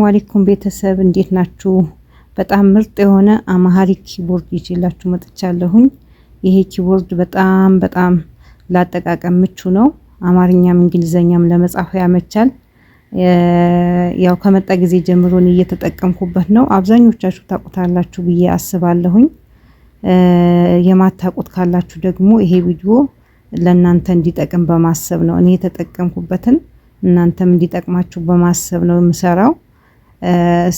አለይኩም ቤተሰብ፣ እንዴት ናችሁ? በጣም ምርጥ የሆነ Amharic keyboard ይዤላችሁ መጥቻለሁኝ። ይሄ keyboard በጣም በጣም ላጠቃቀም ምቹ ነው። አማርኛም እንግሊዘኛም ለመጻፍ ያመቻል። ያው ከመጣ ጊዜ ጀምሮ እኔ እየተጠቀምኩበት ነው። አብዛኞቻችሁ ታውቁታላችሁ ብዬ አስባለሁኝ። የማታውቁት ካላችሁ ደግሞ ይሄ ቪዲዮ ለእናንተ እንዲጠቅም በማሰብ ነው። እኔ የተጠቀምኩበትን እናንተም እንዲጠቅማችሁ በማሰብ ነው የምሰራው።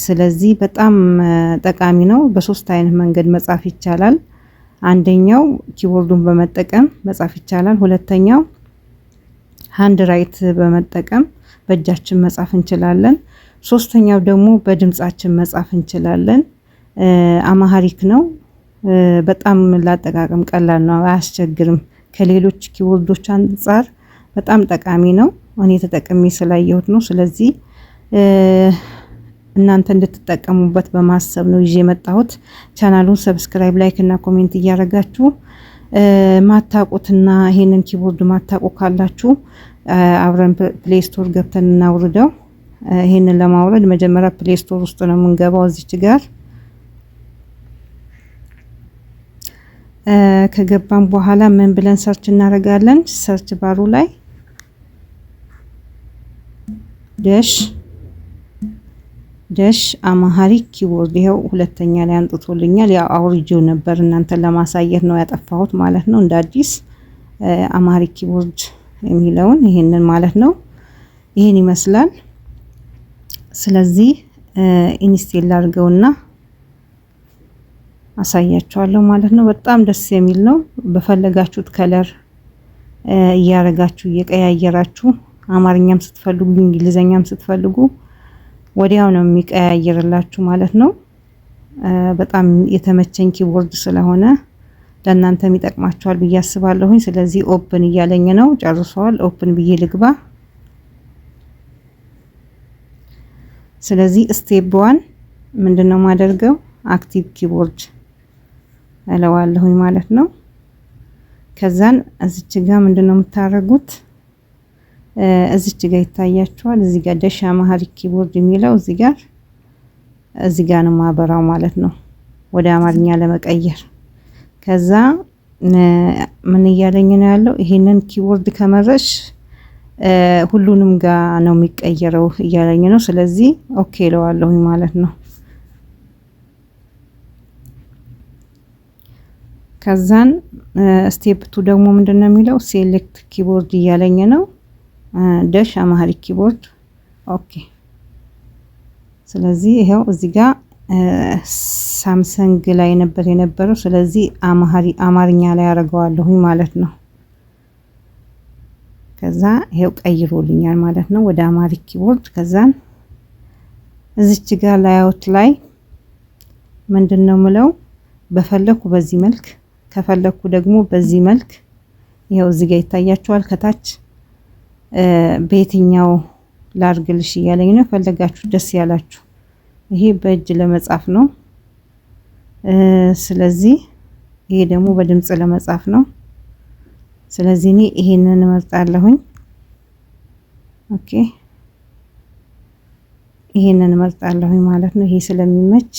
ስለዚህ በጣም ጠቃሚ ነው። በሶስት አይነት መንገድ መጻፍ ይቻላል። አንደኛው keyboard ኡን በመጠቀም መጻፍ ይቻላል። ሁለተኛው hand write በመጠቀም በእጃችን መጻፍ እንችላለን። ሶስተኛው ደግሞ በድምጻችን መጻፍ እንችላለን። Amharic ነው። በጣም ላጠቃቀም ቀላል ነው፣ አያስቸግርም። ከሌሎች keyboard ኦች አንጻር በጣም ጠቃሚ ነው። እኔ ተጠቅሜ ስላየሁት ነው። ስለዚህ እናንተ እንድትጠቀሙበት በማሰብ ነው ይዤ የመጣሁት። ቻናሉን subscribe፣ like እና comment እያደረጋችሁ ማታቁትና ይሄንን keyboard ማታቁ ካላችሁ አብረን Play Store ገብተን እናውርደው። ይሄንን ለማውረድ መጀመሪያ Play Store ውስጥ ነው የምንገባው። እዚች ጋር ከገባን በኋላ ምን ብለን search እናደርጋለን? Search bar ኡ ላይ dash dash Amharic keyboard ይኸው ሁለተኛ ላይ አንጥቶልኛል። ያው አውርጄው ነበር እናንተን ለማሳየት ነው ያጠፋሁት ማለት ነው። እንደ አዲስ Amharic keyboard የሚለውን ይሄንን ማለት ነው። ይሄን ይመስላል። ስለዚህ install አድርገውና አሳያችኋለሁ ማለት ነው። በጣም ደስ የሚል ነው። በፈለጋችሁት color እያረጋችሁ እየቀያየራችሁ አማርኛም ስትፈልጉ እንግሊዘኛም ስትፈልጉ ወዲያው ነው የሚቀያየርላችሁ ማለት ነው። በጣም የተመቸኝ keyboard ስለሆነ ለእናንተም ይጠቅማችኋል ብዬ አስባለሁኝ። ስለዚህ open እያለኝ ነው፣ ጨርሰዋል። Open ብዬ ልግባ። ስለዚህ step one ምንድነው የማደርገው? Active keyboard እለዋለሁኝ ማለት ነው። ከዛን እዚች ጋ ምንድነው የምታደርጉት? እዚች ጋር ይታያችኋል። እዚህ ጋር dash Amharic keyboard የሚለው እዚህ ጋር እዚህ ጋር ነው ማበራው ማለት ነው፣ ወደ አማርኛ ለመቀየር። ከዛ ምን እያለኝ ነው ያለው? ይሄንን keyboard ከመረጥሽ ሁሉንም ጋር ነው የሚቀየረው እያለኝ ነው። ስለዚህ okay እለዋለሁኝ ማለት ነው። ከዛን step two ደግሞ ምንድነው የሚለው? Select keyboard እያለኝ ነው dash Amharic keyboard okay። ስለዚህ ይሄው እዚህ ጋር ሳምሰንግ ላይ ነበር የነበረው። ስለዚህ አማርኛ ላይ አደርገዋለሁኝ ማለት ነው። ከዛ ይሄው ቀይሮልኛል ማለት ነው ወደ Amharic keyboard። ከዛን እዚች ጋር layout ላይ ምንድን ነው ምለው በፈለኩ በዚህ መልክ ከፈለኩ ደግሞ በዚህ መልክ ይሄው እዚህ ጋር ይታያችኋል ከታች በየትኛው ላርግልሽ እያለኝ ነው። ፈለጋችሁ ደስ ያላችሁ። ይሄ በእጅ ለመጻፍ ነው። ስለዚህ ይሄ ደግሞ በድምጽ ለመጻፍ ነው። ስለዚህ እኔ ይሄንን እመርጣለሁኝ። Okay ይሄንን እመርጣለሁኝ ማለት ነው። ይሄ ስለሚመች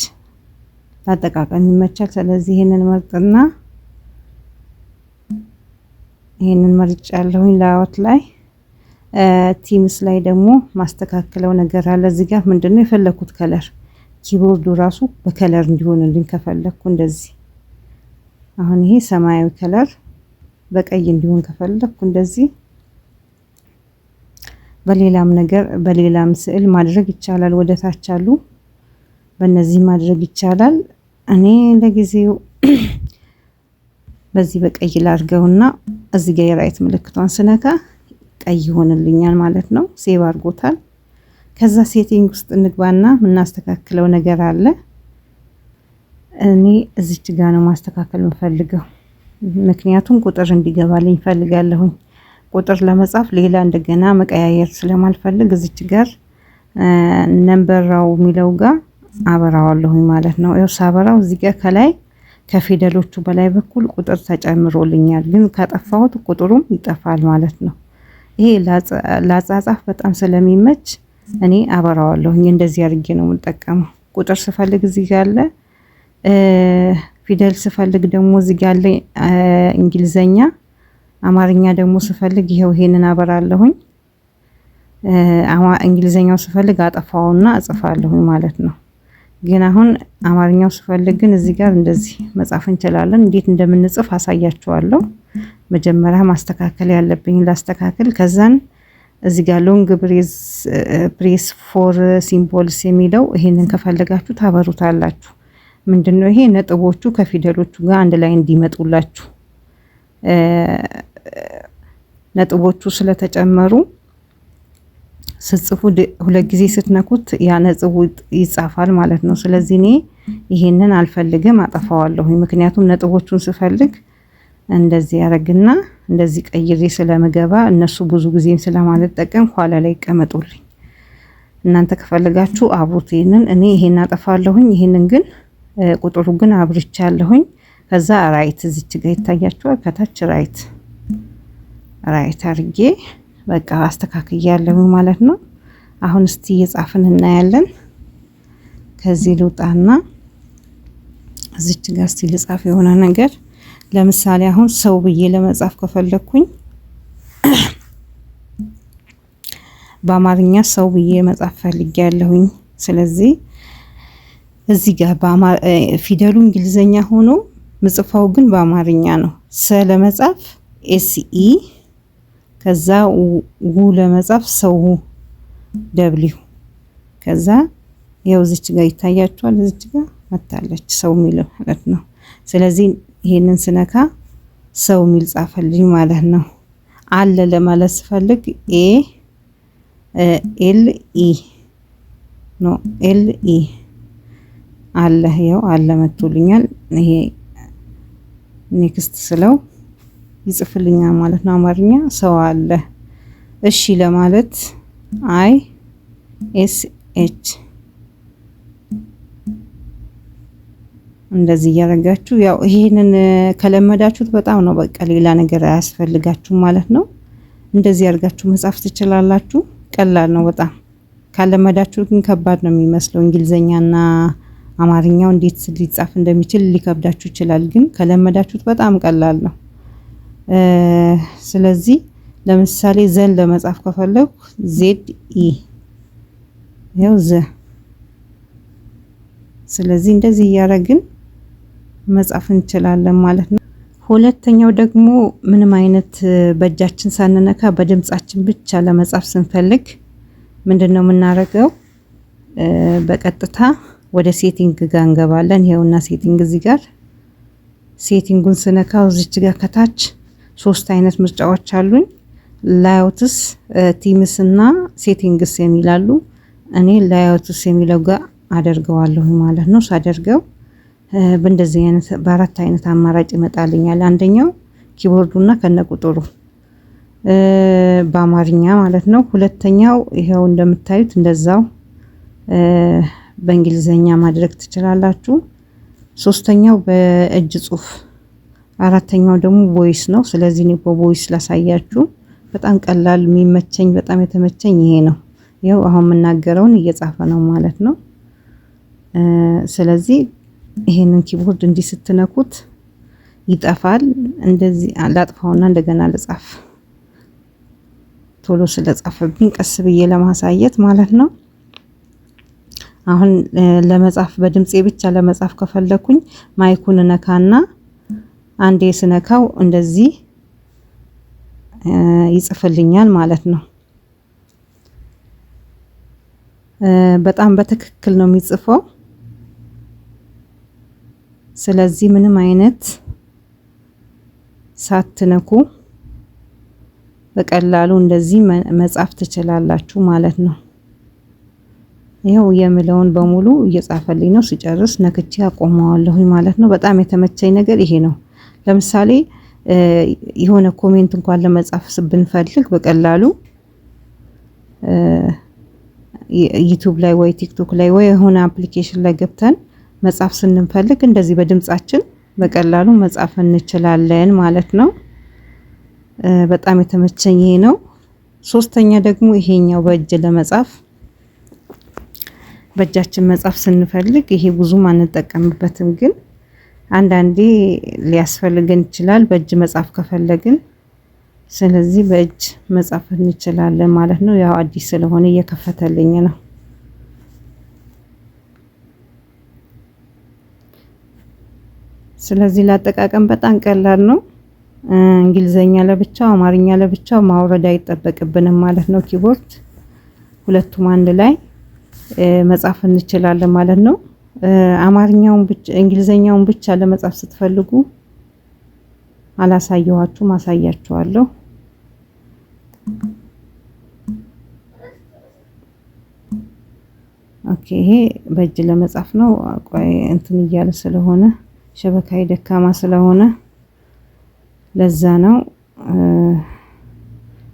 ላጠቃቀም ይመቻል። ስለዚህ ይሄንን እመርጥና ይሄንን መርጫለሁኝ layout ላይ themes ላይ ደግሞ ማስተካከለው ነገር አለ። እዚህ ጋር ምንድነው የፈለኩት color keyboard ኡ ራሱ በ color እንዲሆንልኝ ከፈለኩ እንደዚህ አሁን ይሄ ሰማያዊ color በቀይ እንዲሆን ከፈለኩ እንደዚህ በሌላም ነገር በሌላም ስዕል ማድረግ ይቻላል። ወደ ታች አሉ፣ በእነዚህ ማድረግ ይቻላል። እኔ ለጊዜው በዚህ በቀይ ላድርገውና እዚህ ጋር የ right ምልክቷን ስነካ ቀይ ይሆንልኛል ማለት ነው። Save አድርጎታል። ከዛ setting ውስጥ እንግባና የምናስተካክለው ነገር አለ። እኔ እዚች ጋ ነው ማስተካከል የምፈልገው፣ ምክንያቱም ቁጥር እንዲገባልኝ እፈልጋለሁኝ። ቁጥር ለመጻፍ ሌላ እንደገና መቀያየር ስለማልፈልግ እዚች ጋር number row የሚለው ጋር አበራዋለሁኝ ማለት ነው። ያው ሳበራው እዚህ ጋር ከላይ ከፊደሎቹ በላይ በኩል ቁጥር ተጨምሮልኛል፣ ግን ካጠፋሁት ቁጥሩም ይጠፋል ማለት ነው። ይሄ ላጻጻፍ በጣም ስለሚመች እኔ አበራዋለሁኝ። እንደዚህ አድርጌ ነው የምጠቀመው። ቁጥር ስፈልግ እዚህ ጋር አለ። ፊደል ስፈልግ ደግሞ እዚህ ጋር አለ እንግሊዘኛ። አማርኛ ደግሞ ስፈልግ ይኸው ይሄንን አበራለሁኝ። እንግሊዘኛው ስፈልግ አጠፋውና እጽፋለሁኝ ማለት ነው። ግን አሁን አማርኛው ስፈልግ ግን እዚህ ጋር እንደዚህ መጻፍ እንችላለን። እንዴት እንደምንጽፍ አሳያችኋለሁ። መጀመሪያ ማስተካከል ያለብኝ ላስተካክል። ከዛን እዚህ ጋር long press for symbols የሚለው ይሄንን ከፈለጋችሁ ታበሩታላችሁ። ምንድነው ይሄ? ነጥቦቹ ከፊደሎቹ ጋር አንድ ላይ እንዲመጡላችሁ ነጥቦቹ ስለተጨመሩ ስትጽፉ ሁለት ጊዜ ስትነኩት ያ ነጥቡ ይጻፋል ማለት ነው። ስለዚህ እኔ ይሄንን አልፈልግም፣ አጠፋዋለሁኝ። ምክንያቱም ነጥቦቹን ስፈልግ እንደዚህ ያደርግና እንደዚህ ቀይሬ ስለምገባ እነሱ ብዙ ጊዜም ስለማልጠቀም ኋላ ላይ ይቀመጡልኝ። እናንተ ከፈለጋችሁ አብሩት ይሄንን። እኔ ይሄን አጠፋለሁኝ። ይሄንን ግን ቁጥሩ ግን አብርቻለሁኝ። ከዛ right እዚች ጋር ይታያችኋል። ከታች right አድርጌ በቃ አስተካክያለሁ ማለት ነው። አሁን እስቲ እየጻፍን እናያለን። ከዚህ ልውጣና እዚች ጋር እስቲ ልጻፍ የሆነ ነገር። ለምሳሌ አሁን ሰው ብዬ ለመጻፍ ከፈለኩኝ፣ በአማርኛ ሰው ብዬ መጻፍ ፈልጌያለሁኝ። ስለዚህ እዚህ ጋር ፊደሉ እንግሊዘኛ ሆኖ ምጽፈው ግን በአማርኛ ነው። ሰ ለመጻፍ SE፣ ከዛ ው ለመጻፍ ሰው W፣ ከዛ ያው እዚች ጋር ይታያችኋል። እዚች ጋር መታለች ሰው የሚል ማለት ነው። ስለዚህ ይሄንን ስነካ ሰው የሚል ጻፈልኝ ማለት ነው። አለ ለማለት ስፈልግ A L E፣ no፣ L E፣ አለ፣ ያው አለ መጥቶልኛል። ይሄ next ስለው ይጽፍልኛል ማለት ነው። አማርኛ ሰው አለ። እሺ ለማለት I S H፣ እንደዚህ እያደረጋችሁ ያው ይሄንን ከለመዳችሁት በጣም ነው፣ በቃ ሌላ ነገር አያስፈልጋችሁም ማለት ነው። እንደዚህ አድርጋችሁ መጻፍ ትችላላችሁ። ቀላል ነው በጣም። ካለመዳችሁ ግን ከባድ ነው የሚመስለው። እንግሊዘኛና አማርኛው እንዴት ሊጻፍ እንደሚችል ሊከብዳችሁ ይችላል። ግን ከለመዳችሁት በጣም ቀላል ነው። ስለዚህ ለምሳሌ ዘን ለመጻፍ ከፈለኩ Z E፣ ያው ዘ። ስለዚህ እንደዚህ እያደረግን መጻፍ እንችላለን ማለት ነው። ሁለተኛው ደግሞ ምንም አይነት በእጃችን ሳንነካ በድምጻችን ብቻ ለመጻፍ ስንፈልግ ምንድን ነው የምናደርገው? በቀጥታ ወደ setting ጋር እንገባለን። ይሄውና setting እዚህ ጋር setting ኡን ስነካው እዚች ጋር ከታች ሶስት አይነት ምርጫዎች አሉኝ። Layouts፣ themes እና settings የሚላሉ፣ እኔ layouts የሚለው ጋር አደርገዋለሁ ማለት ነው። ሳደርገው በእንደዚህ አይነት በአራት አይነት አማራጭ ይመጣልኛል። አንደኛው keyboard ኡና ከነቁጥሩ በአማርኛ ማለት ነው። ሁለተኛው ይኸው እንደምታዩት እንደዛው በእንግሊዘኛ ማድረግ ትችላላችሁ። ሶስተኛው በእጅ ጽሁፍ፣ አራተኛው ደግሞ voice ነው። ስለዚህ እኔ በ voice ላሳያችሁ። በጣም ቀላል የሚመቸኝ፣ በጣም የተመቸኝ ይሄ ነው። ይኸው አሁን የምናገረውን እየጻፈ ነው ማለት ነው። ስለዚህ ይሄንን keyboard እንዲህ ስትነኩት ይጠፋል። እንደዚህ ላጥፋውና እንደገና ልጻፍ። ቶሎ ስለጻፈብኝ ቀስ ብዬ ለማሳየት ማለት ነው። አሁን ለመጻፍ በድምፄ ብቻ ለመጻፍ ከፈለኩኝ mic ኡን እነካና አንዴ ስነካው እንደዚህ ይጽፍልኛል ማለት ነው። በጣም በትክክል ነው የሚጽፈው። ስለዚህ ምንም አይነት ሳትነኩ በቀላሉ እንደዚህ መጻፍ ትችላላችሁ ማለት ነው። ይኸው የምለውን በሙሉ እየጻፈልኝ ነው። ስጨርስ ነክቼ አቆመዋለሁኝ ማለት ነው። በጣም የተመቸኝ ነገር ይሄ ነው። ለምሳሌ የሆነ comment እንኳን ለመጻፍ ብንፈልግ በቀላሉ YouTube ላይ ወይ TikTok ላይ ወይ የሆነ application ላይ ገብተን መጻፍ ስንፈልግ እንደዚህ በድምጻችን በቀላሉ መጻፍ እንችላለን ማለት ነው። በጣም የተመቸኝ ይሄ ነው። ሶስተኛ ደግሞ ይሄኛው በእጅ ለመጻፍ በእጃችን መጻፍ ስንፈልግ ይሄ ብዙም አንጠቀምበትም፣ ግን አንዳንዴ ሊያስፈልገን ይችላል በእጅ መጻፍ ከፈለግን። ስለዚህ በእጅ መጻፍ እንችላለን ማለት ነው። ያው አዲስ ስለሆነ እየከፈተልኝ ነው። ስለዚህ ለአጠቃቀም በጣም ቀላል ነው። እንግሊዘኛ ለብቻው፣ አማርኛ ለብቻው ማውረድ አይጠበቅብንም ማለት ነው። Keyboard ሁለቱም አንድ ላይ መጻፍ እንችላለን ማለት ነው። አማርኛውን ብቻ እንግሊዘኛውን ብቻ ለመጻፍ ስትፈልጉ አላሳየኋችሁም፣ አሳያችኋለሁ። Okay፣ ይሄ በእጅ ለመጻፍ ነው። ቆይ እንትን እያለ ስለሆነ፣ شبكة ዬ ደካማ ስለሆነ ለዛ ነው።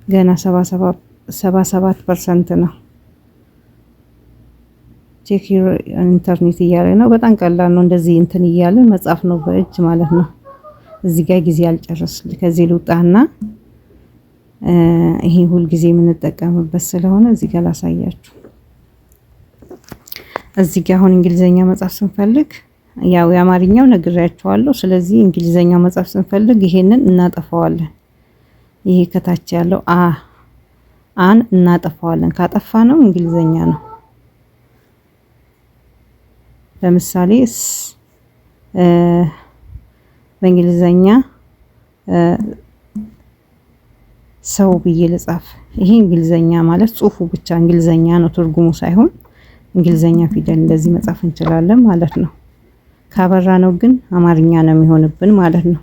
ገና 77% ነው። Check internet እያለ ነው። በጣም ቀላል ነው። እንደዚህ እንትን እያለ መጻፍ ነው በእጅ ማለት ነው። እዚህ ጋር ጊዜ አልጨርስ፣ ከዚህ ልውጣና ይሄ ሁል ጊዜ የምንጠቀምበት ስለሆነ እዚህ ጋር ላሳያችሁ። እዚህ ጋር አሁን እንግሊዘኛ መጻፍ ስንፈልግ፣ ያው የአማርኛው ነግሬያችኋለሁ። ስለዚህ እንግሊዘኛው መጻፍ ስንፈልግ ይሄንን እናጠፋዋለን። ይሄ ከታች ያለው አን እናጠፋዋለን። ካጠፋነው እንግሊዘኛ ነው። ለምሳሌ በእንግሊዘኛ ሰው ብዬ ልጻፍ። ይሄ እንግሊዘኛ ማለት ጽሁፉ ብቻ እንግሊዘኛ ነው፣ ትርጉሙ ሳይሆን እንግሊዘኛ ፊደል እንደዚህ መጻፍ እንችላለን ማለት ነው። ካበራነው ግን አማርኛ ነው የሚሆንብን ማለት ነው።